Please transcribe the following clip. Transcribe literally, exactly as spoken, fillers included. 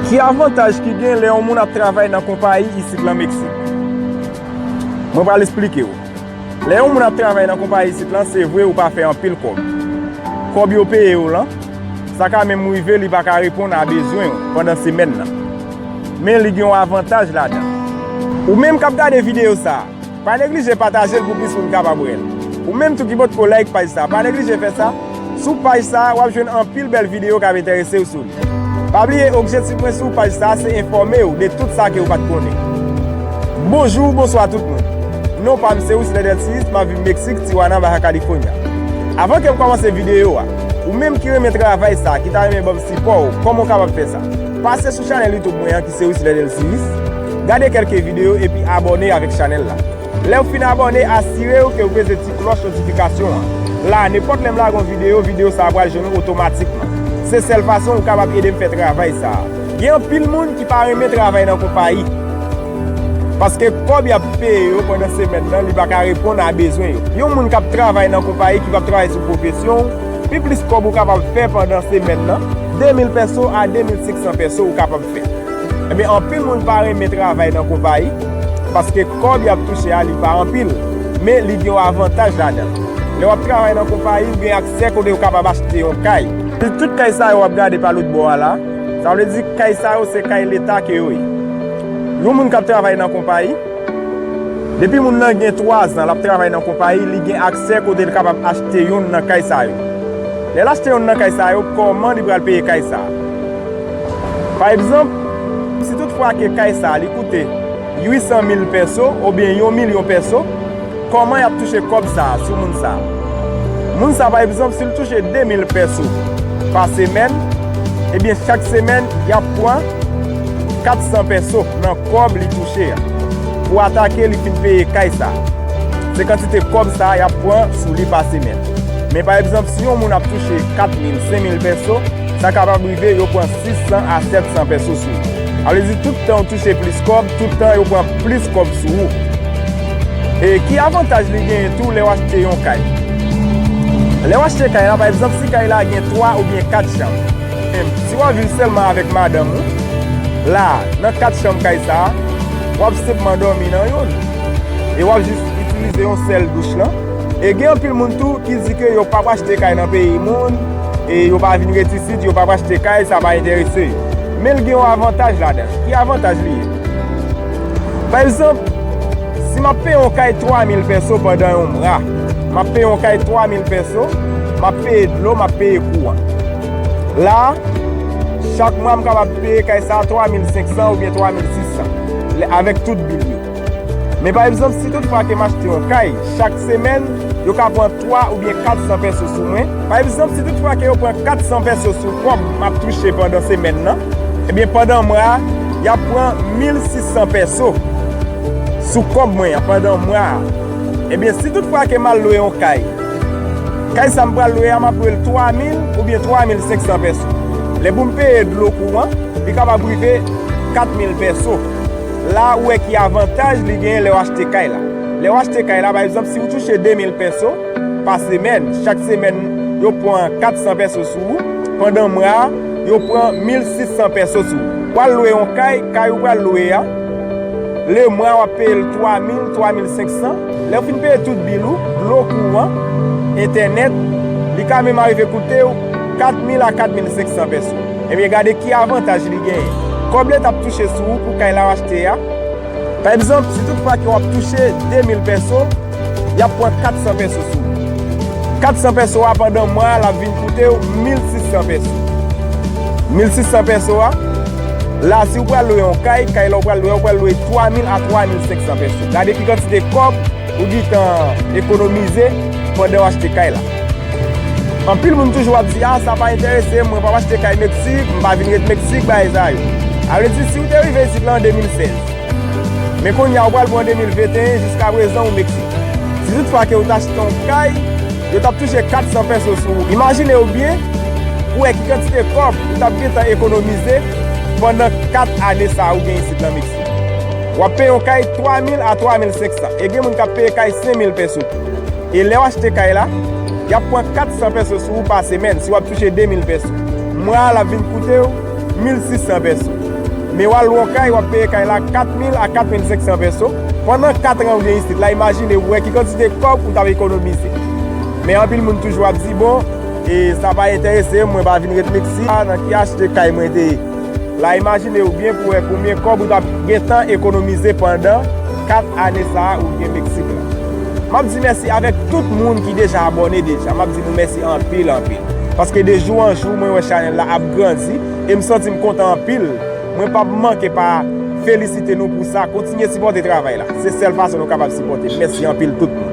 Ki avantaj ki gen lè yon moun ap travay nan konpayi isit lan Meksik? Mwen pral esplike w. Lè yon moun ap travay nan konpayi isit lan, se vre ou pa fè anpil kòb. Kòb yo peye w lan, sa ka menm rive li pa ka reponn a bezwen w pandan semèn nan. Men li gen yon avantaj ladan. Ou menm k ap gade videyo sa a, pa neglije pataje l pou plis moun kapab wè l. Ou menm tou ki potko like paj sa a, pa neglije fè sa. Sou paj sa a, w ap jwenn anpil bèl videyo k ap enterese w sou li. Pa bliye, objektif mwen sou paj sa a se enfòme w de tout sa ke w pa t konnen. Bonjou, bonswa tout moun. Non pa m se Wisler Delcius, m ap viv Meksik, Tijuana, Baja California. Avan ke m kòmanse videyo a, ou menm ki renmen travay sa, ki ta renmen ban m sipò w, kòman w kapab fè sa? Pase sou chanèl YouTube mwen an ki se Wisler Delcius, gade kèlke videyo epi abòne avèk chanèl la. Lè w fin abòne, asire w ke w peze ti klòch notifikasyon an. La, nenpòt lè m lage yon videyo, videyo sa a pral jwenn ou otomatikman. Se sèl fason ou kapab ede m fè travay sa a. Gen anpil moun ki pa renmen travay nan konpayi. Paske kòb y ap peye yo pandan semèn nan, li pa ka reponn a bezwen yo. Yon moun k ap travay nan konpayi ki p ap travay sou pwofesyon w, pi plis kòb ou kapab fè pandan semèn nan, de mil pèso a de mil senk san pèso ou kapab fè. Ebyen, anpil moun pa renmen travay nan konpayi, paske kòb y ap touche a, li pa anpil, men li gen yon avantaj ladan l. Lè w ap travay nan konpayi, ou gen aksè kote ou kapab achte yon kay. Tout kay sa yo w ap gade pa lòt bò a la, sa vle di kay sa yo se kay leta ke yo ye. Yon moun k ap travay nan konpayi, depi moun nan gen twa zan l ap travay nan konpayi, li gen aksè kote l kapab achte youn nan kay sa yo. Lè l achte youn nan kay sa yo, kòman li pral peye kay sa a? Pa egzanp, si tout fwa ke kay sa a li koute uit san mil pèso oubyen yon milyon pèso, kòman y ap touche kòb sa a sou moun sa a? Moun sa a, pa egzanp, si l touche de mil pèso pa semèn, ebyen, chak semèn, y ap pran kat san pèso nan kòb li touche a pou atake li fin peye kay sa a. Se kantite kòb sa a y ap pran sou li pa semèn. Men, pa egzanp, si yon moun ap touche kat mil, senk mil pèso, sa kapab rive yo pran sis san a sèt san pèso sou ou. Sa vle di, tout tan w touche plis kòb, tout tan yo pran plis kòb sou ou. E ki avantaj li genyen tou lè w achte yon kay? Lè w achte kay la, pa egzanp, si kay la gen twa oubyen kat chanm, si w ap viv sèlman avèk madanm ou, la, nan kat chanm kay sa a, w ap senpman dòmi nan youn. E w ap jis itilize yon sèl douch lan. E gen anpil moun tou ki di ke yo p ap achte kay nan peyi moun, e yo pa vin ret isit, yo p ap achte kay, sa pa enterese yo. Men l gen yon avantaj ladan l. Ki avantaj li ye? Pa egzanp, si m ap peye yon kay twa mil pèso pandan yon mwa, m ap peye yon kay twa mil pèso, m ap peye dlo, m ap peye kouran. La, chak mwa, m kapab peye kay sa a twa mil senk san oubyen twa mil sis san, lè, avèk tout bil yo. Men pa egzanp, si tout fwa ke m achte yon kay, chak semèn, yo ka pran twa oubyen kat san pèso sou mwen. Pa egzanp, si tout fwa ke yo pran kat san pèso sou kòb m ap touche pandan semèn nan, ebyen, pandan mwa a, y ap pran mil sis san pèso sou kòb mwen an pandan mwa a. Ebyen, si tout fwa ke m al lwe yon kay, kay sa m pral lwe a, m ap lwe l twa mil oubyen twa mil senk san pèso. Lè pou m peye dlo, kouran, li kapab rive kat mil pèso. La, ou wè ki avantaj li genyen lè w achte kay la. Lè w achte kay la, pa egzanp, si w touche de mil pèso pa semèn, chak semèn, yo pran kat san pèso sou ou, pandan mwa a, yo pran mil sis san pèso sou ou. W al lwe yon kay, kay ou pral lwe a, lemwa w ap peye l twa mil, twa mil senk san. Lè w fin peye tout bil ou, dlo, kouran, entènèt, li ka menm arive koute w kat mil a kat mil senk san pèso. Ebyen, gade ki avantaj li genyen. Kòb leta ap touche sou ou pou kay la w achte a. Pa egzanp, si tout fwa ke w ap touche de mil pèso, y ap pran kat san pèso sou ou. Kat san pèso a pandan mwa a, l ap vin koute w mil sis san pèso. Mil sis san pèso a, la, si w pral lwe yon kay, kay la w pral lwe a, w pral lwe twa mil a twa mil senk san pèso. Gade ki kantite kòb ou gentan ekonomize pandan w achte kay la. Anpil moun toujou ap di, "A, sa pa enterese m, mwen p ap achte kay Meksik, m pa vin ret Meksik, bagay sa yo." Sa vle di, si w te rive isit la an de mil sèz, men kounye a ou pral pran de mil venteyen, jiskaprezan ou Meksik. Si tout fwa ke ou t achte yon kay, yo t ap touche kat san pèso sou ou. Imajine w byen, pou w wè ki kantite kòb ou t ap gentan ekonomize pandan kat ane sa a ou gen isit nan Meksik. W ap peye yon kay twa mil a twa mil senk san. E gen moun k ap peye kay senk mil pèso tou. E lè w achte kay la, y ap pran kat san pèso sou ou pa semèn si w ap touche de mil pèso. Mwa a, l ap vin koute w mil sis san pèso. Men w al lwe yon kay, w ap peye kay la kat mil a kat mil senk san peso. Pandan kat an ou gen isit la, imajine w wè ki kantite kòb ou t ap ekonomize. Men anpil moun toujou ap di, bon, e sa pa enterese m, mwen pa vin ret Meksik, a nan ki achte kay mwen te ye. La, imajine w byen pou wè konbyen kòb ou t ap gentan ekonomize pandan kat ane sa a ou gen Meksik la. M ap di mèsi avèk tout moun ki deja abòne deja. M ap di nou mèsi anpil, anpil. Paske de jou an jou, mwen wè chanèl la ap grandi e m santi m kontan anpil. Mwen p ap manke pa felisite nou pou sa. Kontinye sipòte travay la. Se sèl fason nou kapab sipòte. Mèsi anpil tout moun.